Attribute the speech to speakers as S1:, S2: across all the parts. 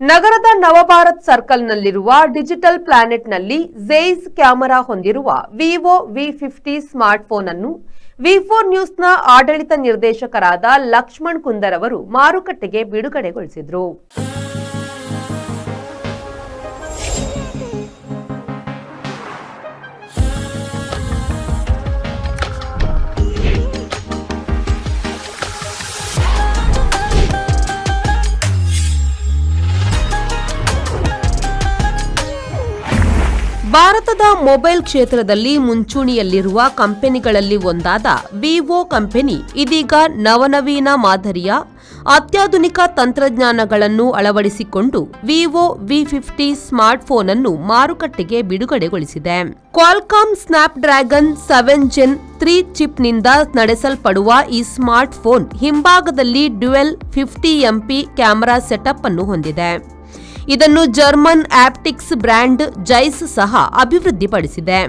S1: ನಗರದ Navbharat ಸರ್ಕಲ್ನಲ್ಲಿರುವ digital ಪ್ಲಾನೆಟ್ನಲ್ಲಿ ಝೈಸ್ camera ಹೊಂದಿರುವ Vivo V 50 smartphone ಅನ್ನು ವಿ ಫೋರ್ ನ್ಯೂಸ್ನ ಆಡಳಿತ ನಿರ್ದೇಶಕರಾದ ಲಕ್ಷ್ಮಣ್ ಕುಂದರ್ ಅವರು ಮಾರುಕಟ್ಟೆಗೆ ಬಿಡುಗಡೆಗೊಳಿಸಿದರು. ಭಾರತದ ಮೊಬೈಲ್ ಕ್ಷೇತ್ರದಲ್ಲಿ ಮುಂಚೂಣಿಯಲ್ಲಿರುವ ಕಂಪನಿಗಳಲ್ಲಿ ಒಂದಾದ ವಿವೋ ಕಂಪನಿ ಇದೀಗ ನವನವೀನ ಮಾದರಿಯ ಅತ್ಯಾಧುನಿಕ ತಂತ್ರಜ್ಞಾನಗಳನ್ನು ಅಳವಡಿಸಿಕೊಂಡು Vivo V 50 smartphone ಅನ್ನು ಮಾರುಕಟ್ಟೆಗೆ ಬಿಡುಗಡೆಗೊಳಿಸಿದೆ. Qualcomm Snapdragon 7 Gen 3 ಚಿಪ್ನಿಂದ ನಡೆಸಲ್ಪಡುವ ಈ ಸ್ಮಾರ್ಟ್ಫೋನ್ ಹಿಂಭಾಗದಲ್ಲಿ dual 50 MP camera setup ಅನ್ನು ಹೊಂದಿದೆ. ಇದನ್ನು German optics brand Zeiss ಸಹ ಅಭಿವೃದ್ಧಿಪಡಿಸಿದೆ.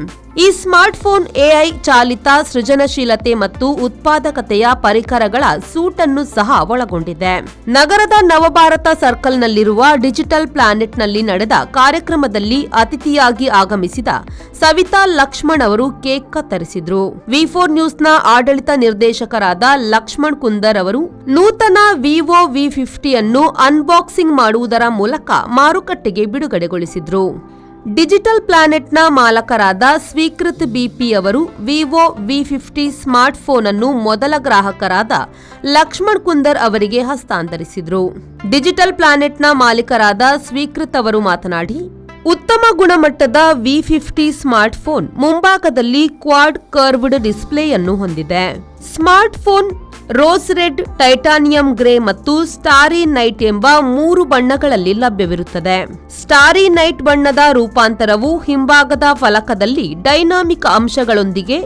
S1: ಈ ಸ್ಮಾರ್ಟ್ಫೋನ್ ಎಐ ಚಾಲಿತ ಸೃಜನಶೀಲತೆ ಮತ್ತು ಉತ್ಪಾದಕತೆಯ ಪರಿಕರಗಳ ಸೂಟ್ ಅನ್ನು ಸಹ ಒಳಗೊಂಡಿದೆ. ನಗರದ ನವಭಾರತ ಸರ್ಕಲ್ನಲ್ಲಿರುವ ಡಿಜಿಟಲ್ ಪ್ಲಾನೆಟ್ನಲ್ಲಿ ನಡೆದ ಕಾರ್ಯಕ್ರಮದಲ್ಲಿ ಅತಿಥಿಯಾಗಿ ಆಗಮಿಸಿದ ಸವಿತಾ ಲಕ್ಷ್ಮಣ್ ಅವರು ಕೇಕ್ ಕತ್ತರಿಸಿದ್ರು. ವಿ ಫೋರ್ ನ್ಯೂಸ್ನ ಆಡಳಿತ ನಿರ್ದೇಶಕರಾದ ಲಕ್ಷ್ಮಣ್ ಕುಂದರ್ ಅವರು ನೂತನ ವಿವೋ ವಿ 50 ಅನ್ನು ಅನ್ಬಾಕ್ಸಿಂಗ್ ಮಾಡುವುದರ ಮೂಲಕ ಮಾರುಕಟ್ಟೆಗೆ ಬಿಡುಗಡೆಗೊಳಿಸಿದ್ರು. ಡಿಜಿಟಲ್ ಪ್ಲಾನೆಟ್ನ ಮಾಲಕರಾದ ಸ್ವೀಕೃತ್ ಬಿಪಿ ಅವರು Vivo V 50 smartphone ಅನ್ನು ಮೊದಲ ಗ್ರಾಹಕರಾದ ಲಕ್ಷ್ಮಣ್ ಕುಂದರ್ ಅವರಿಗೆ ಹಸ್ತಾಂತರಿಸಿದರು. ಡಿಜಿಟಲ್ ಪ್ಲಾನೆಟ್ನ ಮಾಲೀಕರಾದ ಸ್ವೀಕೃತ್ ಅವರು ಮಾತನಾಡಿ, ಉತ್ತಮ ಗುಣಮಟ್ಟದ ವಿ 50 ಸ್ಮಾರ್ಟ್ಫೋನ್ ಮುಂಭಾಗದಲ್ಲಿ ಕ್ವಾಡ್ ಕರ್ವ್ಡ್ ಡಿಸ್ಪ್ಲೇಯನ್ನು ಹೊಂದಿದೆ. Smartphone rose red, titanium grey ಮತ್ತು ಸ್ಟಾರಿ ನೈಟ್ ಎಂಬ ಮೂರು ಬಣ್ಣಗಳಲ್ಲಿ ಲಭ್ಯವಿರುತ್ತದೆ. ಸ್ಟಾರಿ ನೈಟ್ ಬಣ್ಣದ ರೂಪಾಂತರವು ಹಿಂಭಾಗದ ಫಲಕದಲ್ಲಿ ಡೈನಾಮಿಕ್ ಅಂಶಗಳೊಂದಿಗೆ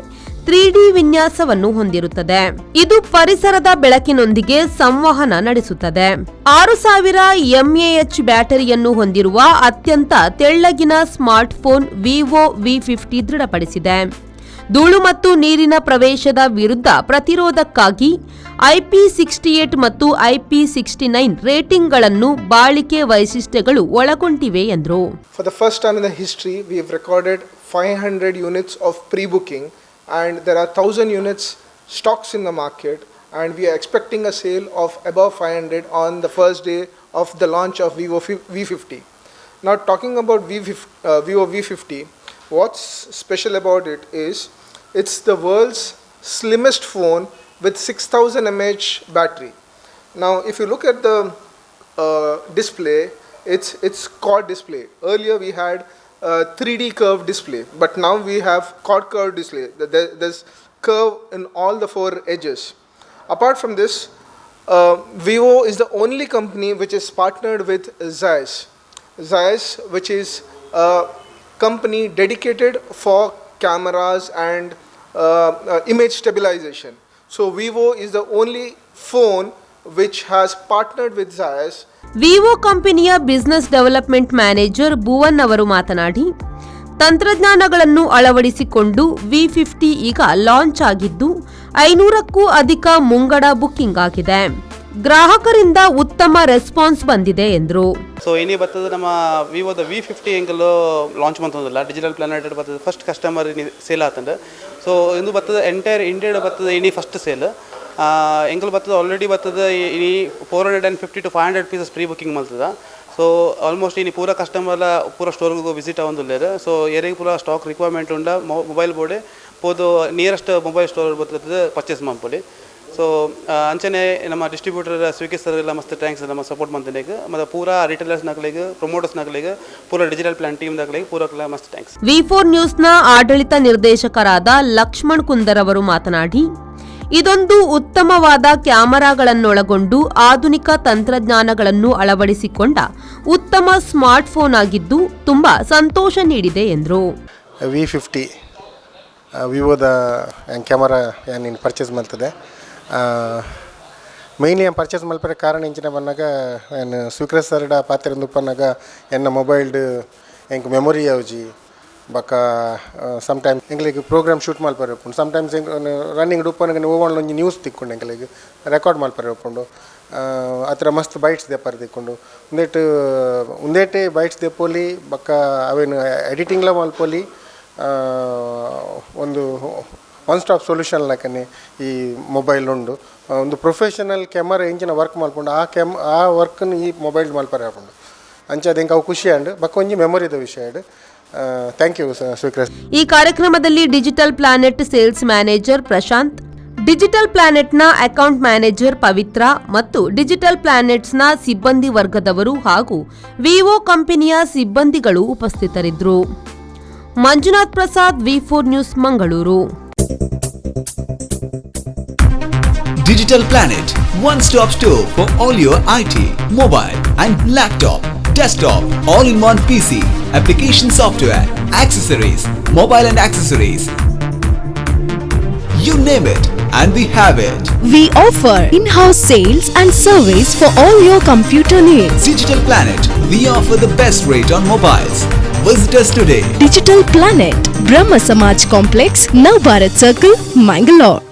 S1: 3ಡಿ ವಿನ್ಯಾಸವನ್ನು ಹೊಂದಿರುತ್ತದೆ. ಇದು ಪರಿಸರದ ಬೆಳಕಿನೊಂದಿಗೆ ಸಂವಹನ ನಡೆಸುತ್ತದೆ. 6000 ಎಂಎಎಚ್ ಬ್ಯಾಟರಿಯನ್ನು ಹೊಂದಿರುವ ಅತ್ಯಂತ ತೆಳ್ಳಗಿನ smartphone Vivo V 50 ದೃಢಪಡಿಸಿದೆ. ಧೂಳು ಮತ್ತು ನೀರಿನ ಪ್ರವೇಶದ ವಿರುದ್ಧ ಪ್ರತಿರೋಧಕ್ಕಾಗಿ ಐಪಿ 68 ಮತ್ತು ಐಪಿ 69 ರೇಟಿಂಗ್ಗಳನ್ನು ಬಾಳಿಕೆ ವೈಶಿಷ್ಟ್ಯಗಳು ಒಳಗೊಂಡಿವೆ ಎಂದರು.
S2: For the first time in the history, we have recorded 500 units of pre-booking, and there are 1000 units stocks in the market, and we are expecting a sale of above 500 on the first day of the launch of Vivo V50. Now, talking about Vivo V50, what's special about it is it's the world's slimmest phone with 6000 mAh battery. Now, if you look at the display, it's quad display. Earlier we had a 3D curved display, but now we have quad curved display. There's curve in all the four edges. Apart from this, Vivo is the only company which is partnered with Zeiss. Zeiss, which is a company dedicated for cameras and image stabilization. So Vivo is the only phone which has partnered with Zeiss.
S1: Vivo ಕಂಪನಿಯ business development manager Bhuvan ಅವರು ಮಾತನಾಡಿ, ತಂತ್ರಜ್ಞಾನಗಳನ್ನು ಅಳವಡಿಸಿಕೊಂಡು V 50 ಈಗ launch ಆಗಿದ್ದು, 500ಕ್ಕೂ ಅಧಿಕ ಮುಂಗಡ booking ಆಗಿದೆ. ಗ್ರಾಹಕರಿಂದ ಉತ್ತಮ ರೆಸ್ಪಾನ್ಸ್ ಬಂದಿದೆ ಎಂದರು.
S3: ಸೊ ಇನಿ ಬತ್ತದ ನಮ್ಮ ವಿವೋದ ವಿ 50 ಎಂಕುಲು ಲಾಂಚ್ ಮಂತೊಂದುಲ್ಲ. ಡಿಜಿಟಲ್ ಪ್ಲಾನೆಟ್ ಬತ್ತದ ಫಸ್ಟ್ ಕಸ್ಟಮರ್ ಇನಿ ಸೇಲ್ ಆತಂಡ್. ಸೊ ಇಂದು ಬತ್ತದ ಎಂಟೈರ್ ಇಂಡಿಯಾಡ್ ಬತ್ತದ ಇನಿ ಫಸ್ಟ್ ಸೇಲ್. ಎಂಕುಲು ಬತ್ತದ ಆಲ್ರೆಡಿ ಬತ್ತದ ಇನಿ 450 to 500 pieces pre booking ಮಲ್ತದ. So almost ಇನಿ ಪೂರ ಕಸ್ಟಮರ್ಲ ಪೂರ ಸ್ಟೋರ್ಗೆ ವಿಸಿಟ್ ಆವೊಂದುಲ್ಲೆರ್. ಸೊ ಏರೆಗ್ ಪೂರ ಸ್ಟಾಕ್ ರಿಕ್ವೈರ್ಮೆಂಟ್ ಉಂಡ ಮೊಬೈಲ್ ಬೋಡೆ ಪೋದು nearest mobile store ಬತ್ತದ purchase ಮನ್ಪೊಲಿ. ಸೊ ಅಂಚನೆ ನಮ್ಮ ಡಿಸ್ಟ್ರಿಬ್ಯೂಟರ್ ಸ್ವೀಕರ್ ಸರ್ ಎಲ್ಲ ಮಸ್ತ್ thanks ನಮ್ಮ ಸಪೋರ್ಟ್ ಮಂತನೆಗ್. ಮತ್ತು ಪೂರಾ ರಿಟೇಲರ್ಸ್ ನಕಲಿಗೆ, ಪ್ರಮೋಟರ್ಸ್ ನಕಲಿಗೆ, ಪೂರ digital planet team ನಕಲಿಗೆ ಪೂರ ಮಸ್ತ್ thanks.
S1: V four ನ್ಯೂಸ್ನ ಆಡಳಿತ ನಿರ್ದೇಶಕರಾದ ಲಕ್ಷ್ಮಣ್ ಕುಂದರ್ ಅವರು ಮಾತನಾಡಿ, ಇದೊಂದು ಉತ್ತಮವಾದ ಕ್ಯಾಮೆರಾಗಳನ್ನೊಳಗೊಂಡು ಆಧುನಿಕ ತಂತ್ರಜ್ಞಾನಗಳನ್ನು ಅಳವಡಿಸಿಕೊಂಡ ಉತ್ತಮ ಸ್ಮಾರ್ಟ್ಫೋನ್ ಆಗಿದ್ದು, ತುಂಬಾ ಸಂತೋಷ ನೀಡಿದೆ ಎಂದರು.
S4: ವಿ 50 ವಿವೋದ ಕ್ಯಾಮರಾ ಏನು ಪರ್ಚೇಸ್ ಮಲ್ತದೆ. ಮೇಯ್ನ್ಲಿ ಏನು ಪರ್ಚೇಸ್ ಮಲ್ಪರೆ ಕಾರಣ ಇಂಚಿನ ಪನ್ನಗ, ಏನು ಸ್ವೀಕೃತ್ ಸರ್ಡ ಪಾತೆರೊಂದು ಉಪ್ಪನ್ನಗ ಎನ್ನ ಮೊಬೈಲ್ಡ್ ಎಂಕ್ ಮೆಮೊರಿ ಯಾವ್ಜಿ. ಬೊಕ್ಕ ಸಮ್ಟೈಮ್ ಎಂಕ್ಲೆಗ್ ಪ್ರೋಗ್ರಾಮ್ ಶೂಟ್ ಮಲ್ಪರೆ ಉಪ್ಪುಂಡು. ಸಮ್ಟೈಮ್ಸ್ ರನ್ನಿಂಗ್ ಉಪ್ಪುನಗ ಓವೊಂಡ ಒಂಜಿ ನ್ಯೂಸ್ ತಿಕ್ಕುಂಡು, ಎಂಕ್ಲೆಗ್ ರೆಕಾರ್ಡ್ ಮಲ್ಪರೆ ಉಪ್ಪುಂಡು. ಅತ್ರ ಮಸ್ತ್ ಬೈಟ್ಸ್ ದೆಪ್ಪರೆ ತಿಕ್ಕುಂಡು. ಉಂದೆಟ್ ಉಂದೆಟೇ ಬೈಟ್ಸ್ ದೆಪ್ಪೊಲಿ, ಬೊಕ್ಕ ಅವೆನ್ ಎಡಿಟಿಂಗ್ಲ ಮಲ್ಪೊಲಿ. ಒಂದು ಒನ್ ಸ್ಟಾಪ್ ಸೊಲ್ಯೂಷನ್ ಲೆಕ್ಕನೆ ಈ ಮೊಬೈಲ್ ಉಂಡು. ಒಂದು ಪ್ರೊಫೆಷನಲ್ ಕ್ಯಾಮರಾ ಎಂಚಿನ ವರ್ಕ್ ಮಲ್ಪುಂಡು, ಆ ವರ್ಕ್ನ್ ಈ ಮೊಬೈಲ್ ಮಲ್ಪರೆ ಆಪುಂಡು. ಅಂಚಾದ್ ಎಂಕ್ ಅವು ಖುಷಿ ಆಂಡ್. ಬೊಕ್ಕ ಒಂಜಿ ಮೆಮೊರಿದ ವಿಷಯ. Thank you ಸ್ವೀಕೃತ್.
S1: ಈ ಕಾರ್ಯಕ್ರಮದಲ್ಲಿ digital planet sales manager Prashant, digital ಪ್ಲಾನೆಟ್ನ account manager ಪವಿತ್ರ ಮತ್ತು ಡಿಜಿಟಲ್ ಪ್ಲಾನೆಟ್ಸ್ನ ಸಿಬ್ಬಂದಿ ವರ್ಗದವರು ಹಾಗೂ ವಿವೋ ಕಂಪನಿಯ ಸಿಬ್ಬಂದಿಗಳು ಉಪಸ್ಥಿತರಿದ್ದರು. Manjunath Prasad, ವಿ4 news, Mangaluru.
S5: Digital Planet, one stop store for all your IT, mobile and laptop, desktop, all in one PC, application software, accessories, mobile and accessories. You name it and we have it.
S6: We offer in-house sales and service for all your computer needs.
S5: Digital Planet, we offer the best rate on mobiles. Visit us today.
S6: Digital Planet, Brahma Samaj Complex, Nav Bharat Circle, Mangalore.